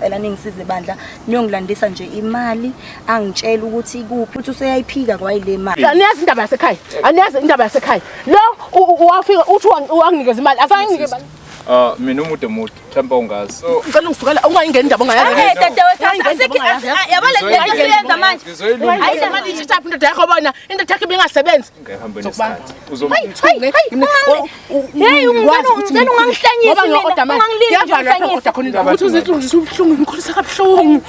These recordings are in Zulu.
Ngiyacela ningisize bandla niyongilandisa nje imali angitshela ukuthi ikuphi uthi useyayiphika kwayile mali. Aniyazi indaba yasekhaya. Aniyazi indaba yasekhaya. Lo wafika uthi wanginikeza imali. Azange nginike imali. Ah mina umude mude mhlawumbe ungazi. So Ngicela ungisukela ungayingeni indaba ongayazi. Eh dadewethu asikho yabo le nto esiyenza manje. ngizoyilungisa Hayi le mali ithatha indoda yakho bona indoda yakho ibingasebenzi. ngehambeni nesikhathi. Hey, ungicela ungangihlanyisi mina, ungangilindi nje ungihlanyise. khona indaba ukuthi uzinhle nje ubuhlungu ngimkhulisa kabuhlungu.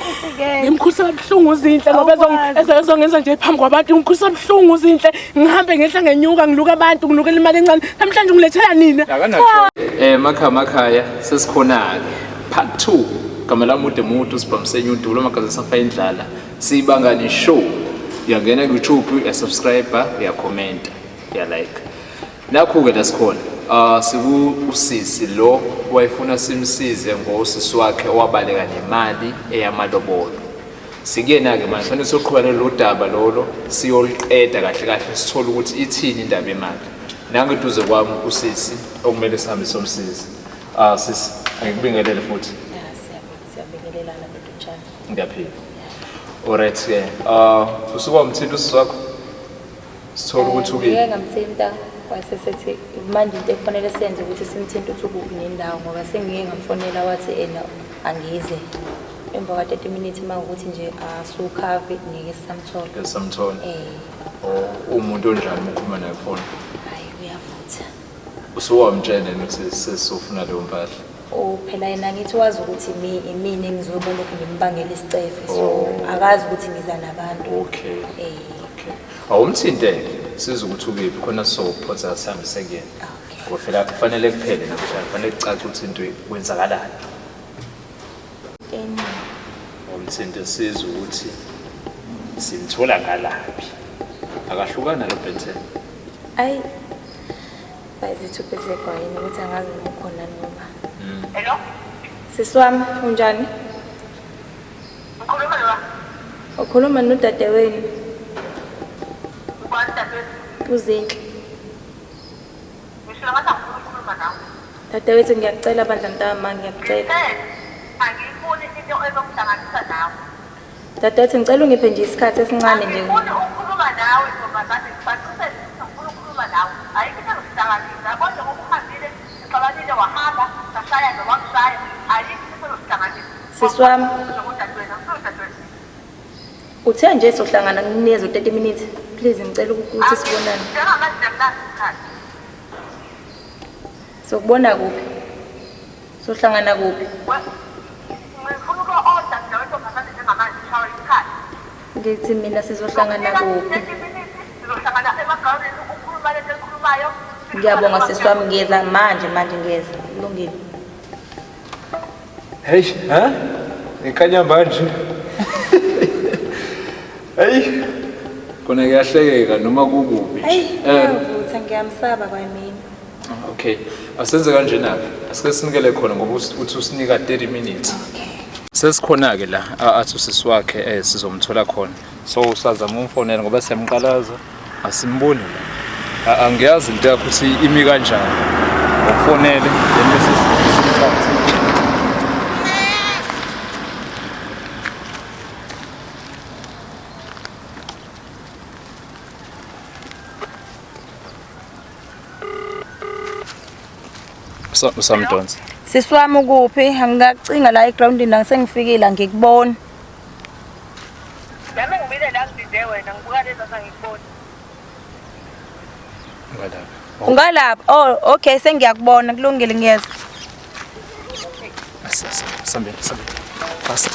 Ngimkhulisa kabuhlungu uzinhle ngoba ezongenza nje phambi kwabantu ngimkhulisa kabuhlungu uzinhle ngihambe ngehla ngenyuka ngiluka abantu nginukela imali encane namhlanje ngilethela nina. Akanacho. Eh makhaya makhaya sesikhona ke. Part 2. Gama lami ude mude usibhamsenye udulo magazi safa indlala. Sibangani show. Uyangena ku YouTube, uyasubscribe, uyakhomenta, uyalike. Nakhu-ke la sikhona. Ah siku usisi lo wayefuna simsize ngosisi wakhe owabaleka nemali eyamalobolo. Sikuyena-ke manje fanele siyoqhuba lolu daba lolo siyoluqeda kahle kahle sithole ukuthi ithini indaba yemali. Nangu eduze kwami usisi okumele sihambe somsiza. Ah sisi angikubingelele futhi. Siyabingelelana kodwa njani? Ngiyaphila. Alright ke. Ah usuke wamthinta usisi wakho? Sithole ukuthi ukuphi. Ngike ngamthinta wasesethi manje into ekufanele siyenze ukuthi simthinte ukuthi ukuphi nendawo ngoba sengike ngamfonela wathi ena angize. Emva kwa-30 minutes uma ukuthi nje asukhavi ngeke sisamthola. Esamthola. Eh, Oh umuntu onjani uma ukhuluma naye phone? hayi uyavutha. Usuke wamtshela yena ukuthi sesofuna leyo mpahla. Oh phela yena ngithi wazi ukuthi mi imina engizobe lokhu ngimbangela isicefe so akazi ukuthi ngiza nabantu. Okay. Eh, Okay. Awumthinte sizwe ukuthi ukephi khona sizophonsa sihambise kuyena. okay. Ngoba phela kufanele kuphele namhlanje kufanele kucace ukuthi into kwenzakalani. Eni. Awumthinte sizwe ukuthi simthola ngalaphi. Akahlukana nalo Ben 10. Ayi. Bayizithupha ezegwayini ukuthi angazi noma ukhona noma. Hello? Sisi wami unjani? Ngikhuluma lo Ukhuluma nodadewenu ubani dadewethu? uZinhle. Ngisho ngathi angifuni ukukhuluma nawe. Dadewethu ngiyakucela bandla mntama ngiyakucela. Eh, angiyifuni into ezokuhlanganisa nawe. Dadewethu ngicela ungiphe nje isikhathi esincane nje. Angifuni ukukhuluma nawe ntombazane, ngicacisele ukuthi angifuni ukukhuluma nawe. Ayikho into ezokuhlanganisa. Kodwa ngoba uhambile, sixabanile wahamba, sashaya nowangishaya, ayikho into ezokuhlanganisa. Sisi wami. Udadewenu, angifuni udadewenu. Uthe nje sohlangana nginikeze 30 minutes. Please ngicela ukuthi sibonane. Njengamanje anginaso isikhathi. Sokubona kuphi? Sohlangana kuphi? Ngifuna uku-order nje wentombazane njengamanje ishawe isikhathi. Ngithi mina sizohlangana kuphi? Sizohlangana emagrawundini ukukhuluma lento ekhulumayo. Ngiyabonga sisi wami ngiyeza manje manje ngiyeza. Kulungile. Hey, ha? Ikhanya manje. Hey. Kona kuyahlekeka noma kukubi. Ayi, Eh, ngiyavutha ngiyamsaba kwamina. okay. Asenze kanjena ke. Asike sinikele khona ngoba uthi usinika 30 minutes. Okay. Sesikhona ke la athi usisi wakhe eh sizomthola khona. So usazama umfonela ngoba siyamqalaza asimboni la. Angiyazi into yakho ukuthi imi kanjani. Ukufonele then bese simthathe. Usamdonsa. Sisi wami ukuphi? Angingacinga la egroundini angisengifikile angikuboni. Nami ngimile la ngilinde wena ngibuka lezi angikuboni. Ungalapha. Ungalapha? Oh, okay sengiyakubona kulungile ngiyeza. Sambeni, sambeni. Fast.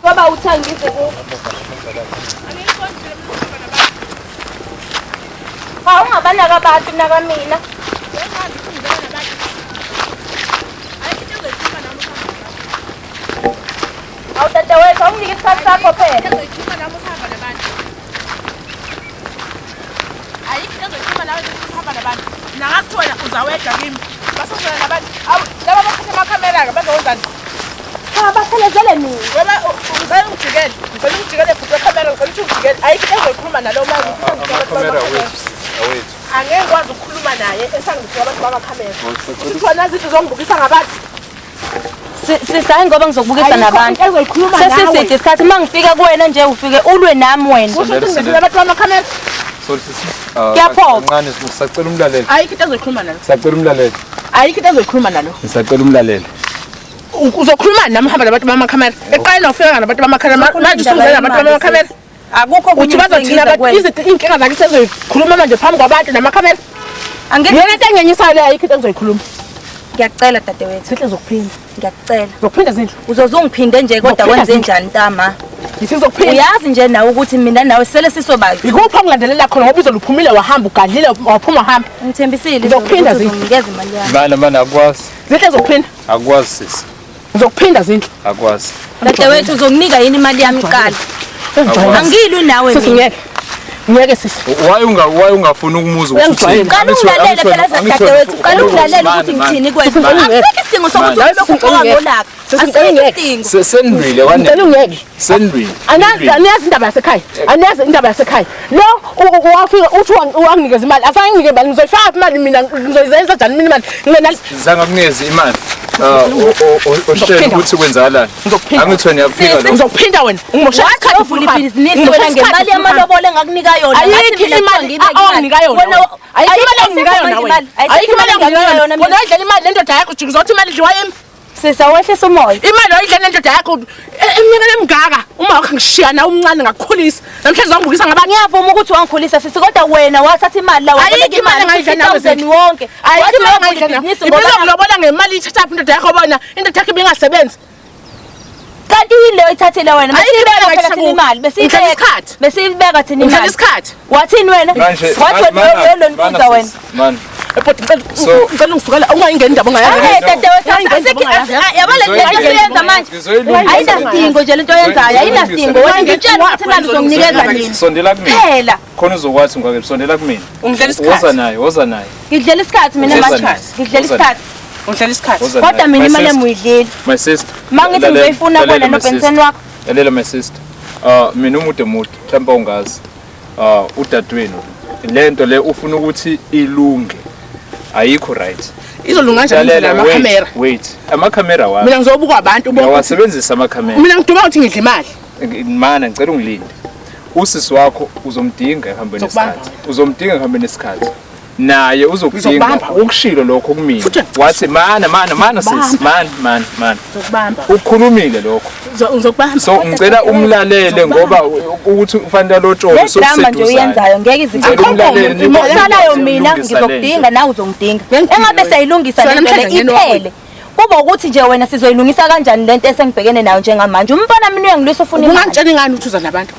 Baba uthe ngize ku. Ha ungabanaka abantu naka mina. Awu dadewethu awunginike isikhathi sakho phela. Ezoyikhuluma nami usahamba nabantu. Ayikho into ezoyikhuluma nawe usahamba nabantu. Nangathi wena uzawedwa kimi. Basozona nabantu. Awu laba baphethe amakhamera-ke bazokwenzani? Cha baphelezele mina. Wena uzayongijika. ungijikele. Ngicela ungijikele bhuti wekhamera, ngicela ukuthi ungijikele. Ayikho into engizoyikhuluma nalo manje. Amakhamera wethu awethu. Angeke ngikwazi ukukhuluma naye esangijika abantu bamakhamera. Kuthiwa nazi izinto zongibukisa ngabantu. Sisi, hayi ngoba ngizokubukisa Ayikho nabantu. into engizoyikhuluma nawe. Sesiside isikhathi uma ngifika kuwena nje ufike ulwe nami wena. Kusho ukuthi ngidlula abantu bamakhamera. Sorry sisi. Kuyaphoqa. Kancane sisacela umlalelo. Ayikho into engizoyikhuluma nalo. Sisacela umlalelo. Ayikho into engizoyikhuluma nalo. Ngisacela umlalelo. Uzokhuluma nami uhamba nabantu bamakhamera. Eqale ufika nabantu bamakhamera. Manje usuzela nabantu bamakhamera. Akukho Uthi bazothina abantu izinto iy'nkinga zakhe sezoyikhuluma manje phambi kwabantu namakhamera. Angithi Yona into engenyisayo leyo ayikho into engizoyikhuluma. Ngiyakucela dadewethu. Zinhle zokuphinda. Ngiyakucela. Zokuphinda zinhle. Uzoze ungiphinde nje kodwa Ngizokuphinda wenze Zinhle. njani ntama? Ngithi ngizokuphinda. Uyazi nje nawe ukuthi mina nawe sele sisobazi. Ikuphi ongilandelela khona ngoba izolo uphumile wahamba ugadlile waphuma wahamba. Ngithembisile Ngizokuphinda ukuthi Zinhle. uzonginikeza imali yami. Mana mana akwazi. Zinhle zokuphinda. Akwazi sisi. Ngizokuphinda Zinhle. Akwazi. Dadewethu uzonginika yini imali yami kuqala? Akwazi. Angilwi nawe Sisi mina. ngeke. Ngeke sisi. Why ungafuni ukumuza ukuthi Uyangijwayela. Qala ungilalele phela dadewethu, qala ungilalele ukuthi ngithini kuwena. Akusekho isidingo sokuthi Mani. ulokhu uxoka ngolaka. Sisi, Asikho ngeke. isidingo. Senilwile wane. Ngicela ungeke. Senilwile. Anazi aniyazi indaba yasekhaya. Aniyazi indaba yasekhaya. Lo wafika uthi wanginikeza imali. Azange nginike imali. Ngizoyifaka imali mina ngizoyizenza njani mina imali? Ngina Zange kunezi imali. Oshela ukuthi kwenzakalani. Ngizokuphinda. Angithi wena uyafika Sisi. lo. Ngizokuphinda wena. Ngimosha Wathi isikhathi uvula ibhizinisi wena ngemali yamalobolo engakunika yona. Ayikho Ngathi mina imali kuthiwa ngibeke onginika yona. Wena wena. Ayikho imali onginika yona manje wena. imali. Ayikho imali onginika yona. mina. Wena wayidlela imali lendoda yakho jika uzothi imali idliwa yimi. Sisa wehlisa umoya. Imali wayidlela lendoda yakho eminyakeni emingaka. Uma wakho ngishiya nawe umncane ngakukhulisa. Namhlanje uzongibukisa ngabantu. Ngiyavuma ukuthi wangikhulisa sisi kodwa wena wathatha imali la Ayikho imali engayidla nawe 50,000 Zinhle. wonke. Ayikho Wathi imali uyovula engayidla nawe. ibhizinisi ngoba Ibizokulobola ngemali ithathaphi indoda yakho bona. Indoda yakho ibingasebenzi. Kanti yini leyo ithathile wena? Ayikho imali Besiyibeka phela engayithatha thina kuwe. imali, Ngidlala besiyibeka. isikhathi. Besiyibeka thina Ngidlala imali. isikhathi. Wathini wena? Manje Wathi wena uyolontuza wena. Man. Ebhodi ngicela So- ngicela ungisukela ungayingeni indaba ongayazi. Eh dadewethu Ungayingeni asikho indaba ongayazi. yabo le nto esiyenza manje. Ngizoyilungisa. Ayinasidingo nje lento oyenzayo, ayinasidingo. Wena ngitshela ukuthi imali uzonginikeza nini. Sondela kumina. Phela Khona uzokwathi ngake sondela kumina. Ungidlela isikhathi. Woza naye, woza naye. ngidlela isikhathi mina Woza manje. naye. Ngidlela Woza isikhathi. Ungidlela isikhathi. Woza Kodwa naye. mina My imali sister. yami uyidlile. My sister. Ma ngithi Lalela, ngizoyifuna lalela, kuwena my noBenson sister. wakho. Lalela my sister. Mina umude mude, mhlawumbe ungazi. Udadewenu. Lento le ufuna ukuthi ilunge. Ayikho right. Izolunga kanjani indlela Lalela, wait, yamakhamera? wait. Amakhamera wami. Mina ngizobukwa abantu bonke. Ngiyawasebenzisa amakhamera. Mina ngiduma ukuthi ngidla imali. Mana ngicela ungilinde. Usisi wakho uzomdinga ekuhambeni Ngizokubamba. nesikhathi. Uzomdinga ekuhambeni nesikhathi. Naye uzokudinga Ngizokubamba. ukushilo lokho kumina. Futhi Wathi mana mana mana sisi Ngizokubamba. mana mana mana. Ngizokubamba. Ukhulumile lokho. Ngizokubamba. So ngicela umlalele ngoba ukuthi ufanele lotsholo Le drama nje uyenzayo ngeke Ngicela ize umlalele Okusalayo mina nilungisa le nto. ngizokudinga nawe uzongidinga. Ngiyangidinga Engabe wena. siyayilungisa Sona le nto le namhlanje ngene wakho. iphele. Kuba ukuthi nje wena sizoyilungisa kanjani lento esengibhekene nayo njengamanje. Umfana mina uyangilwisa ufuna imali. Ungangitsheli ngani ukuthi uza nabantu?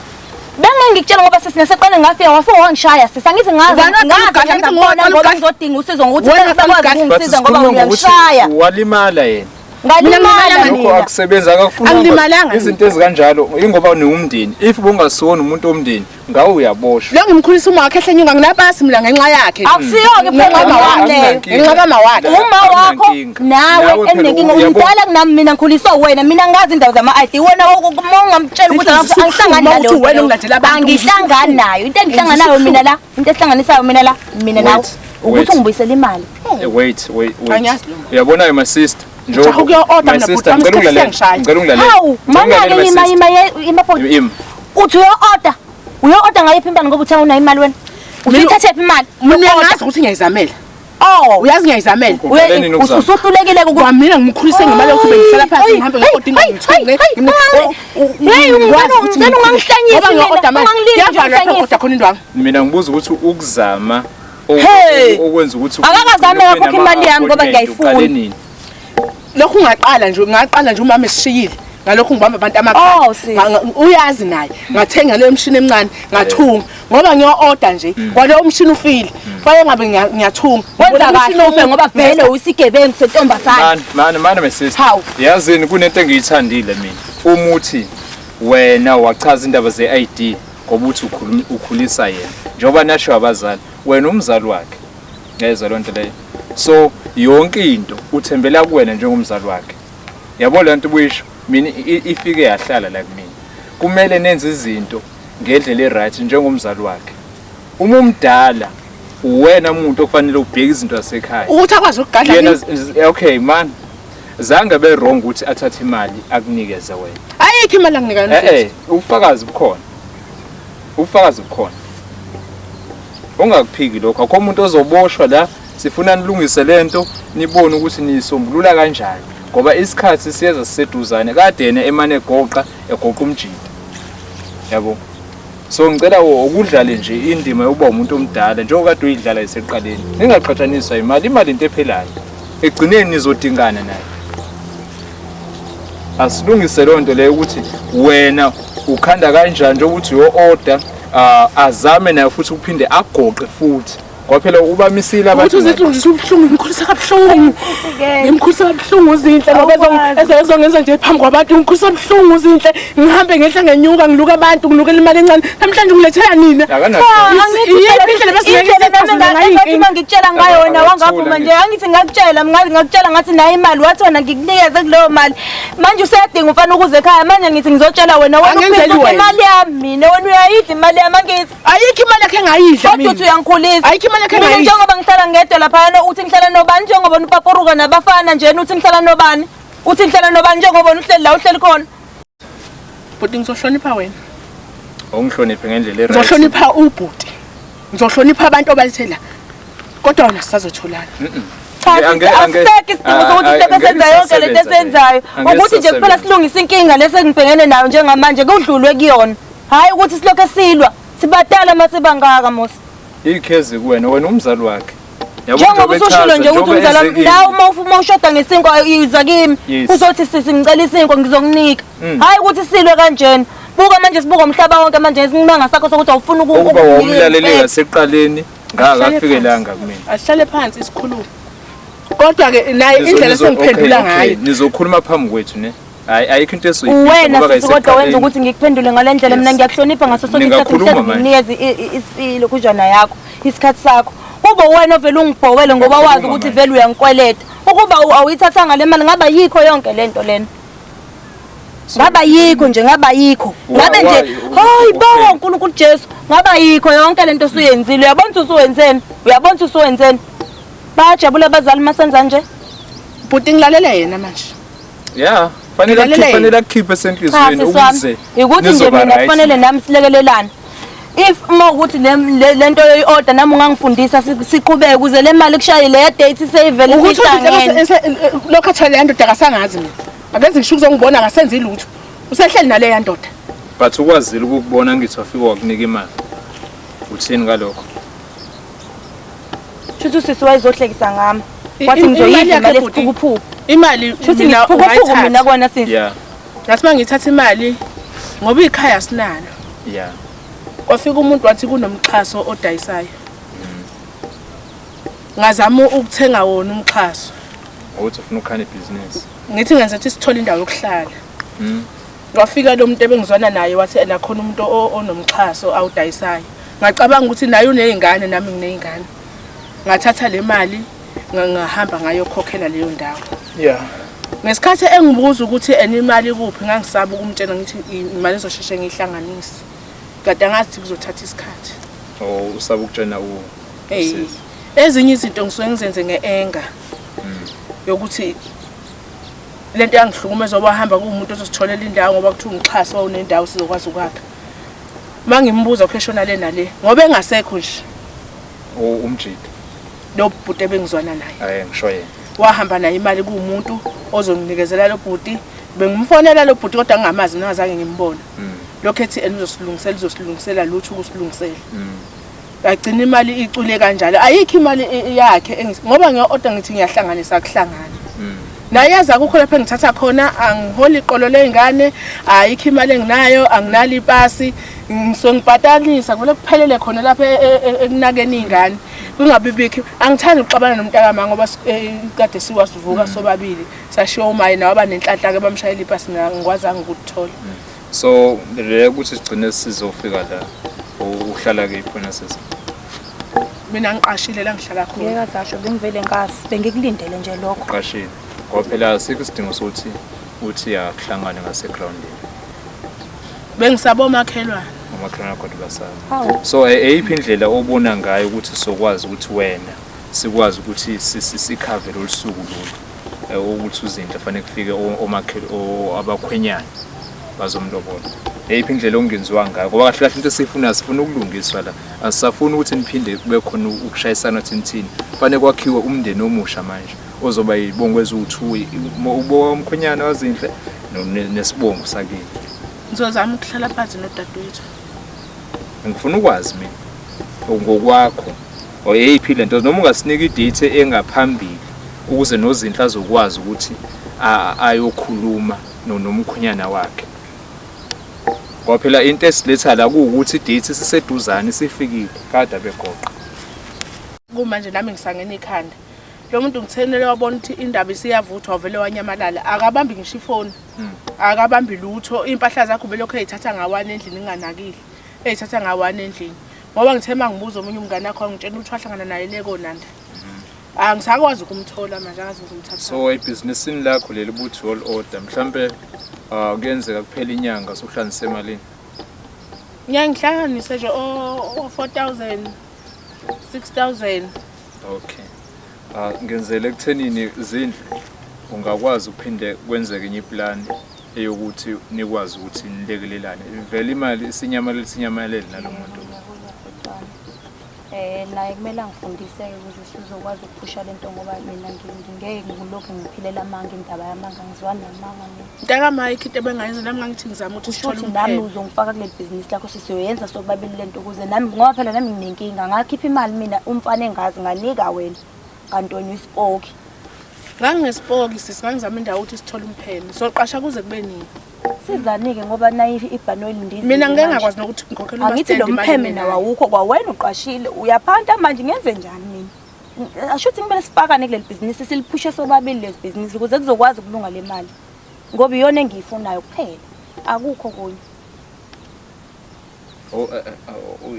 Bengeke ngikutshela ngoba sisi naseqale ngafika wafika wangishaya sisi angithi ngazi Ubani waqala ngazi ugadla? ngenza Ngithi nguwe khona waqala ngoba ugadla. ngizodinga usizo ngokuthi Wena waqala bakwazi ugadla. But ukungisiza ngoba sikhuluma ngokuthi uyangishaya. walimala yena. Ngalimala Lokho mina. akusebenzi akakufuni. Angilimalanga Izinto ezikanjalo ingoba niwumndeni. If bungasiwona umuntu womndeni, ngawe uyaboshwa. Lo ngimkhulisa uma wakhe ehlenyuka nginapasi mina ngenxa yakhe. Akusiyo-ke phela Ngenxa uma wakhe. leyo. Ngenxa kama wakhe. Uma wakho Akunankinga. nawe Nawe phela enginenkinga uyabo- umdala kunami mina ngikhuliswa wena mina ngazi indaba zama-ID wena uma ungamtshela ukuthi Zidla angihlangani zisuhluma naleyo ukuthi wena nto leyo. ungilandela abantu, Angihlangani nayo into engihlanganayo mina la into esihlanganisayo mina la mina nawe Wait, ukuthi wait. ungibuyisele imali. Wait, wait, wait. Angiyazi lo muntu. Uyabona my sister. Jaha ukuyo-order My mina sister, bhuti wami, ngicela isikhathi ungilalele. siyangishaya. Ngicela ungilalele. Hawu Ngicela mana-ke ungilalele, my ima sister. ima ima Ima. uthi uyo-order uyo-order ngayiphi impani ngoba uthenga unayo imali wena usuyithathephi imali? Mina uyazi ukuthi ngiyayizamela. Oh Uyazi ngiyayizamela. Uqale nini ukuzama? usuhlulekile Kwamina ngimkhulise ngemali yokuthi bengihlala phansi ngihambe ngiyokoda ingane ngithunge. Hey, ngicela ungangihlanyisi mina, ungangilindi nje Kuyavalwa lapho ungihlanyise. kodwa khona indwangu. Mina ngibuza ukuthi ukuzama Hey! okwenza ukuthi Akakazame ube akakhokhe imali yami ngoba nama-appointment, ngiyayifuna. uqale nini? Lokhu ngaqala nje ngaqala nje umama esishiyile. Ngalokhu ngibamba abantu Oh, amakhaya. sis. Uyazi naye. Ngathenga leyo mshini emincane ngathunga ngoba ngiyo-order nje kwalowo mshini ufile. Fanele ngabe ngiyathunga. Wenza Ngibona umshini kahle ufe ngoba vele uyisigebengu sentombazane. Man, man, man my sister. Hawu. Yazini kunento engiyithandile mina. Umuthi wena wachaza indaba ze-ID ngoba uthi ukhulisa yena. Njengoba nasho abazali, wena umzali wakhe. Ngiyayizwa leyo nto leyo. So yonke into uthembela kuwena njengomzali wakhe. Yabo le nto ubuyisho mina ifike yahlala la kumina. Kumele nenze izinto ngendlela e-right njengomzali wakhe. Uma umdala uwena umuntu okufanele ubheke izinto zasekhaya. Ukuthi akwazi ukugadla Yena okay man. Zange be wrong ukuthi athathe imali akunikeze wena. Ayikho imali anginika yona. Eh eh, ubufakazi bukhona. Ubufakazi bukhona. Ungakuphiki lokho. Akho umuntu ozoboshwa la, sifuna nilungise lento, nibone ukuthi niyisombulula kanjani. Ngoba isikhathi siyeza siseduzane. Kade yena emane egoqa, egoqa umjita. Yabo. So ngicela ukudlale nje indima yokuba umuntu omdala njengoba kade uyidlala isekuqaleni. Ningaqhathaniswa imali, imali into ephelayo. Ekugcineni nizodingana naye. Asilungise leyo nto leyo ukuthi wena ukhanda kanjani njengoba uthi uyo-order, azame naye futhi uphinde agoqe futhi. Ngoba phela ubamisile abantu. Ukuthi uzihlungisa ubuhlungu ngimkhulisa kabuhlungu. Ngimkhulisa kabuhlungu uZinhle ngoba ezongenza nje phambi kwabantu ngimkhulisa kabuhlungu uZinhle. Ngihambe ngehla ngenyuka ngiluka abantu ngilukela imali encane. Namhlanje ngilethela nina. Iyiphi indlela besingeke ngayo uma ngikutshela ngayo wena wangavuma nje angithi ngakutshela ngakutshela ngathi nayo imali wathi wena ngikunikeze kuleyo mali. Manje useyadinga umfana ukuze ekhaya manje ngithi ngizotshela wena wena uphethe imali yami mina wena uyayidla imali yami angithi Ayikho imali yakhe engayidla mina. Kodwa uthi uyangikhulisa. Ayikho imali yakhe engayidla. Mina njengoba ngihlala ngedwa laphayana uthi ngihlala nobani njengoba upaporuka nabafana nje uthi ngihlala nobani? Uthi ngihlala nobani njengoba uhleli la uhleli khona? Bhuti ngizohlonipha wena. Awungihloniphe ngendlela e-right. Ngizohlonipha ubhuti. Ngizohlonipha abantu obalethe la. Kodwa wena sisazotholana. Cha asisekho isidingo sokuthi sihleke senza yonke lento esenzayo. Ukuthi nje kuphela silungise inkinga lesi engibhekene nayo njengamanje kudlulwe kuyona. Hayi ukuthi silokhe silwa. Sibadala uma sibangaka mos. Ikhezi kuwena wena umzali wakhe. Njengoba usushilo nje ukuthi umzali wami la uma uma ushoda ngesinkwa iza kimi uzothi sisi ngicela isinkwa ngizokunika. Mm. Hayi ukuthi silwe kanjena. Buka manje sibuka umhlaba wonke manje isimanga sakho sokuthi awufuni ukuba wawumlaleli ngasekuqaleni ngakafikelanga kumina. Asihlale phansi isikhulume. Kodwa ke naye indlela esengiphendula ngayo. Nizokhuluma phambi kwethu ne. Hayi ayikho into esoyifihla Uwena ngoba sisi kodwa wenza ukuthi ngikuphendule ngale ndlela mina ngiyakuhlonipha ngaso sonke isikhathi Ningakhuluma ngihlezi nginikeza isipilo kujana yakho isikhathi sakho kube uwena ovele ungibhowele ngoba wazi Ningakhuluma ukuthi manje. vele uyangikweleta ukuba awuyithathanga le mali ngaba yikho yonke le nto lena ngaba yikho nje ngaba yikho ngabe nje hayi bo uNkulunkulu Jesu ngaba yikho yonke lento osuyenzile uyabona ukuthi usuwenzeni uyabona ukuthi usuwenzeni bayajabula abazali masenza nje Bhuti ngilalele yena manje. Yeah, fanele Ngilalele fanele akukhiphe Cha senhlizweni sisi wami, ukuze ukuthi nje nizoba mina right. kufanele nami silekelelane. If uma ukuthi le nto yoyi-order nami ungangifundisa siqhubeke ukuze le mali kushaye leya date seyivele Ukuthi sihlangene. lokho athole leya ndoda akasangazi mina. Akenzi ngisho ukuzongibona akasenzi lutho. Usehleli naleya ndoda. But ukwazile ukukubona ngithi wafika wakunika imali. Uthini ngalokho? Shuthi usisi wayezohlekisa ngami. Wathi Imali ngizoyidla yakhe imali bhuti. esiphukuphuku. Imali Shuthi mina ngisiphukuphuku ungayithatha. mina kuwena sisi. Yeah. Ngathi uma ngithatha imali ngoba ikhaya sinalo. Yeah. Kwafika umuntu wathi kunomxhaso odayisayo. Ngazama ukuthenga wona umxhaso. Ukuthi ufuna ukukhanda ibhizinisi. Ngithi ngenza ukuthi sithole indawo yokuhlala. Wafika lo muntu ebengizwana naye wathi ena khona umuntu onomxhaso awudayisayo. Ngacabanga ukuthi naye unezingane nami nginezingane. Ngathatha le mali ngahamba ngayokhokhela leyo ndawo. Yeah. Ngesikhathi engibuza ukuthi ena imali ikuphi ngangisaba ukumtshela ngithi imali ezosheshe ngiyihlanganise. Kade angazi kuzothatha isikhathi. Oh usaba ukutshena u. Hey. Ezinye izinto ngisuke ngizenze nge-anger. Yokuthi lento yangihlukumeza ngoba hamba kuwumuntu ozositholela indawo ngoba kuthiwa umxhasi wawunendawo sizokwazi ukwakha. Uma ngimbuza ukheshona le nale ngoba engasekho nje. Umjidi. Lo bhuti ebengizwana naye. Hayi ngisho yena. Wahamba naye imali kuwumuntu ozonginikezela lo bhuti. Bengimfonela lo bhuti kodwa ngingamazi mina ngazange ngimbone. Lokho ethi ena uzosilungisela uzosilungisela lutho ukusilungisela. Agcina imali icule kanjalo. Ayikho imali yakhe ngoba ngiyo-order ngithi ngiyahlanganisa kuhlangana. Naye yazi akukho lapho engithatha khona angiholi iqolo ley'ngane ayikho imali enginayo anginalo ipasi ngisuke ngibhatalisa kumele kuphelele khona lapho ekunakeni iy'ngane kungabi bikho angithandi ukuxabana nomntakama ngoba kade siwasivuka sobabili sashiya umaye nawe abanenhlanhla-ke bamshayela ipasi mina ngikwazanga ukuthola. So le ukuthi sigcine sizofika la uhlala kephi wena sisi? Mina ngiqashile la ngihlala khona. Ngeke azasho bengivele ngazi bengikulindele nje lokho. Uqashile. Ngoba phela asikho isidingo sokuthi uthi akuhlangane ngasegroundini. Bengisaba omakhelwane. Omakhelwane kodwa basaba. So eyiphi indlela obona ngayo ukuthi sokwazi ukuthi wena sikwazi ukuthi sikhave lolu suku lolu ukuthi uZinhle fanele kufike omakhelo abakhwenyana bazomlobola. Eyiphi indlela okungenziwa ngayo ngoba kahle kahle into esiyifunayo sifuna ukulungiswa la. Asisafuni ukuthi niphinde kube khona ukushayisana thini thini. Fanele kwakhiwe umndeni omusha manje ozoba yibongo eziwu-2 uboka umkhwenyana waZinhle nesibongo sakini. Ngizozama ukuhlala phansi nodadewethu. Ngifuna ukwazi mina ngokwakho oyeyiphi lento noma ungasinika idate engaphambili ukuze noZinhle azokwazi ukuthi ayokhuluma nomkhwenyana wakhe. Ngoba phela into esiletha la kuwukuthi idate siseduzane sifikile kade begoqa. Kumanje nami ngisangena ikhanda. Lo muntu ngithenele wabona ukuthi indaba isiyavuthwa wavele wanyamalala. Akabambi ngisho ifoni. Akabambi lutho. Impahla zakho belokhu eyithatha ngawani endlini nginganakile. Eyithatha ngawani endlini. Ngoba ngithe mangibuza omunye umngane wakho wangitshela ukuthi wahlangana naye le koNanda. Angisakwazi ukumthola manje angazi ngizomthatha. So ebhizinisini lakho leli buthi all order mhlambe kuyenzeka kuphela inyanga sokuhlanganisa emalini. Ngiyangihlanganise nje o 4000 6000. Okay. Ngenzele ekuthenini zindlu ungakwazi ukuphinde kwenzeke enye iplan eyokuthi nikwazi ukuthi nilekelelane. Vele imali isinyamalele sinyamalele nalomuntu. Naye kumele angifundise-ke ukuze sizokwazi ukuphusha lento ngoba mina ngingeke ngilokhu ngiphilela amanga indaba yamanga ngizwani namanga mina. Mntaka Mike into ebengayenza nami ngangithi ngizama ukuthi Kusho sithole ukuthi nami umpheme. uzongifaka kuleli bhizinisi lakho sisiyoyenza sobabili lento ukuze nami ngoba phela nami nginenkinga ngakhipha imali mina umfana engazi nganika wena kanti wena uyisipoki. Ngangingesipoki sisi ngangizama indawo ukuthi sithole umpheme. Soqasha kuze kube nini? Sizani-ke ngoba nayi ibhanoyi lindizile Mina ngike manje. ngakwazi nokuthi ngikhokhele Angithi lo umasitende imali mpheme engenayo. nawo awukho kwawena uqashile uyaphanta manje ngenze njani mina? Asho ukuthi kumele sifakane kuleli bhizinisi siliphushe sobabili leli bhizinisi ukuze kuzokwazi ukulunga le mali. Ngoba iyona engiyifunayo kuphela. Akukho okunye.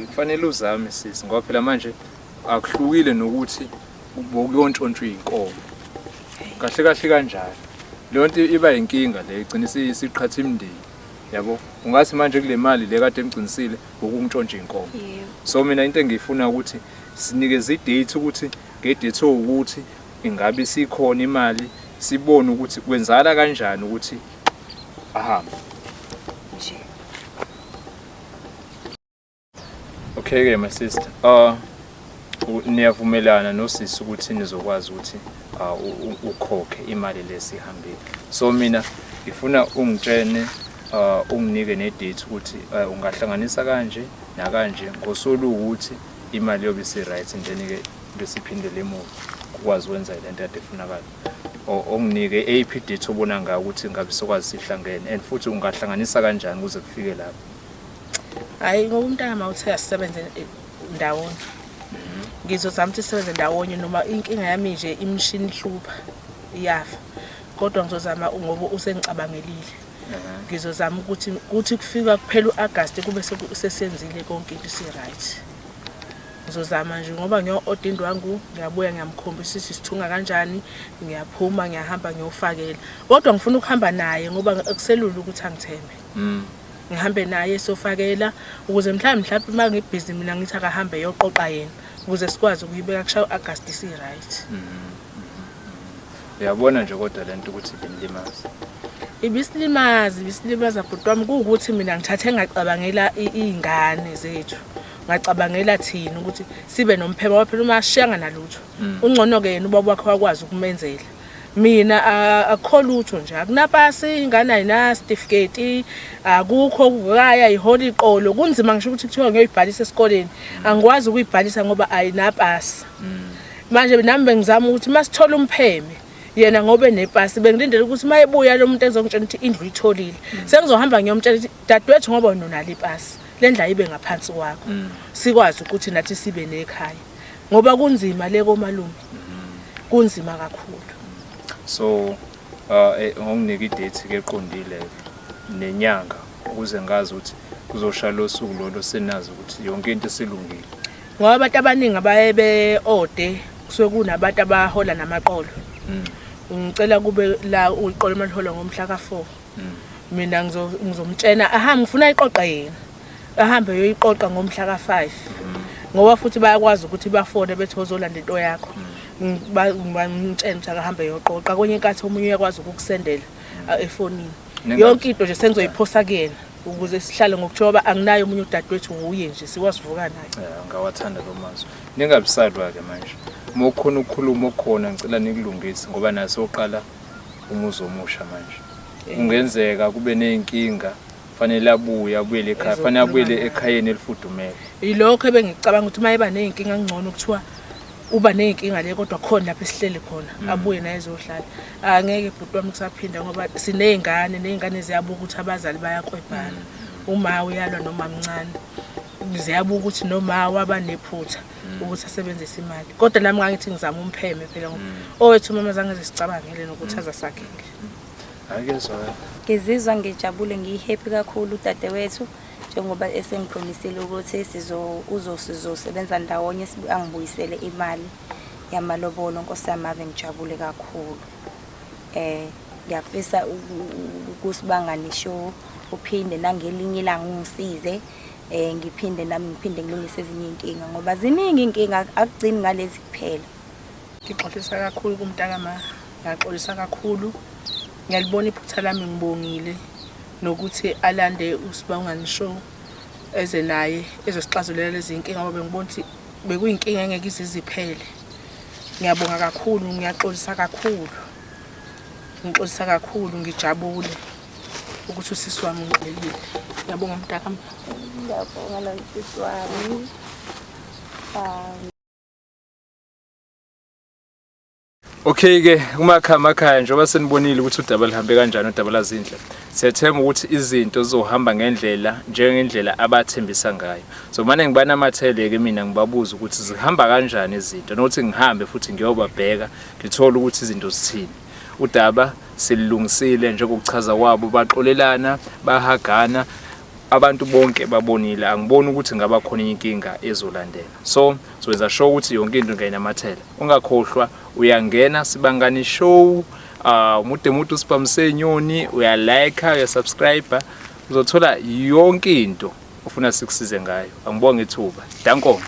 Kufanele uzame sisi ngoba phela manje akuhlukile nokuthi bokuyontshontshwa iy'nkomo. Kahle kahle kanjalo. Leyo nto iba yinkinga le igcina isiqhatha imindeni. Yabo? Ungathi manje kule mali le kade emgcinisile ngokuntshontsha iy'nkomo. So mina into engiyifuna ukuthi sinikeze idate ukuthi ngedate owukuthi ingabe isikhona imali sibone ukuthi kwenzakala kanjani ukuthi ahambe. Nje. Okay ke my sister. Niyavumelana nosisi ukuthi nizokwazi ukuthi ukhokhe imali lesihambile. So mina ngifuna ungitshene unginike nedate ukuthi ungahlanganisa kanje nakanje ngosolu ukuthi imali yobe isi right and then ke besiphindele emuva ukwazi ukwenza lento kade ifunakala. Onginike eyiphi date obona ngayo ukuthi ngabe sokwazi sihlangene and futhi ungahlanganisa kanjani ukuze kufike lapho. Hayi ngoba umntana mawuthe asisebenze ndawonye. Ngizozama ukuthi sisebenze ndawonye noma inkinga yami nje imishini ihlupha iyafa. Kodwa ngizozama ngoba usengicabangelile. Ngizozama ukuthi kuthi kufika kuphela uAugust kube sesenzile konke into isi right. Ngizozama nje ngoba ngiyo-order indwangu ngiyabuya ngiyamkhombisa ukuthi sithunga kanjani ngiyaphuma ngiyahamba ngiyofakela. Kodwa ngifuna ukuhamba naye ngoba akuselula ukuthi angithembe. Ngihambe naye sofakela ukuze mhlawumbe uma ngibhizi mina ngithi akahambe eyoqoqa yena ukuze sikwazi ukuyibeka kushaya u-August isi-right. Uyabona nje kodwa lento ukuthi ibinilimaza. Ibisilimaza, ibisilimaza bhuti wami kuwukuthi mina ngithathe ngacabangela iy'ngane zethu. Ngacabangela thina ukuthi sibe nompheme ngoba phela uma ashiyanga nalutho. Ungcono-ke yena ubaba wakhe wakwazi ukumenzela. Mina akukho lutho nje, akunapasi, ingane ayinasitifiketi, akukho kukaya ihola iqolo. Kunzima ngisho ukuthi kuthiwa ngiyoyibhalisa esikoleni. Angikwazi ukuyibhalisa ngoba ayinapasi. Manje nami bengizama ukuthi uma sithola umpheme yena ngoba enepasi bengilindele ukuthi uma ebuya lo muntu ezongitshela ukuthi indlu uyitholile. Sengizohamba ngiyomtshela ukuthi dadewethu ngoba wena unalo ipasi, le ndlu ayibe ngaphansi kwakho. Sikwazi ukuthi nathi sibe nekhaya. Ngoba kunzima le komalume. Kunzima kakhulu. So ngokunike idate ke eqondile nenyanga ukuze ngazi ukuthi kuzoshaya lo suku lolo senazi ukuthi yonke into isilungile. Ngoba abantu abaningi abaye be-ode kusuke kunabantu abahola namaqolo. Ngicela kube la uqolo malihola ngomhla ka-4. Mina ngizomtshena ahambe, ngifuna ayiqoqe yena, ahambe yoyiqoqa ngomhla ka-5, ngoba futhi bayakwazi ukuthi bafone bethi ozolanda into yakho. Ngimtshene ukuthi akahambe yoqoqa. Kwenye inkathi omunye uyakwazi ukukusendela efonini. Yonke into nje sengizoyiphosa kuyena ukuze sihlale ngokuthiwa anginayo omunye udadewethu, wuye nje sikwasivuka naye. Ya, ngawathanda lo mazwi. Ningabisalwa-ke manje. Uma ukhona ukukhuluma okukhona, ngicela nikulungise ngoba naso oqala umuzi omusha manje. Kungenzeka kube ney'nkinga, fanele abuye abuyele ekhaya, fanele abuyele ekhayeni elifudumele. Yilokho ebengicabanga ukuthi uma eba ney'nkinga kungcono kuthiwa uba ney'nkinga le, kodwa khona lapho esihleli khona abuye naye ezohlala. Angeke bhuti wami kusaphinda ngoba siney'ngane, ney'ngane ziyabuka ukuthi abazali bayakwebhana. Uma uyalwa noma mncane, ziyabuka ukuthi noma waba nephutha ukuthi asebenzise imali. Kodwa nami ngangithi ngizama umpheme phela ngoba owethu umama zange sicabangele nokuthi azasakhele. Akezwa. Ngizizwa ngijabule, ngiyi-happy kakhulu udadewethu njengoba esengipromisile ukuthi sizosebenza ndawonye angibuyisele imali yamalobolo. Nkosi yami, ave ngijabule kakhulu. Ngiyafisa ukusibangani show uphinde nangelinye ilanga ungisize, ngiphinde nami ngiphinde ngilungise ezinye iy'nkinga ngoba ziningi iy'nkinga, akugcini ngalezi kuphela. Ngixolisa kakhulu kumntakama, ngiyaxolisa kakhulu. Ngiyalibona iphutha lami, ngibongile nokuthi alande uSibangani Show eze naye ezosixazululela lezi zinkinga ngoba bengibona ukuthi bekuyinkinga engeke ize iziphele. Ngiyabonga kakhulu, ngiyaxolisa kakhulu. Ngixolisa kakhulu, ngijabule ukuthi usisi wami ungixolelile. Ngiyabonga mntakama. Ngiyabonga nami sisi wami. Okay ke kumakhaya amakhaya, njengoba senibonile ukuthi udaba lihambe kanjani, udaba laZinhle. Siyathemba ukuthi izinto zizohamba ngendlela njengendlela abathembisa ngayo. So mane ngibanamathele ke mina ngibabuza ukuthi zihamba kanjani izinto, nokuthi ngihambe futhi ngiyobabheka ngithole ukuthi izinto zithini. Udaba silungisile njengokuchaza kwabo, baxolelana, bahagana, abantu bonke babonile. Angiboni ukuthi ngaba khona inkinga ezolandela. So siwenza sure ukuthi yonke into ngayinamathela. Ungakhohlwa, uyangena Sibangani Show, umude mude usibhamu senyoni, uyalike, uyasubscribe, uzothola yonke into ofuna sikusize ngayo. Angibonge ithuba. Danko.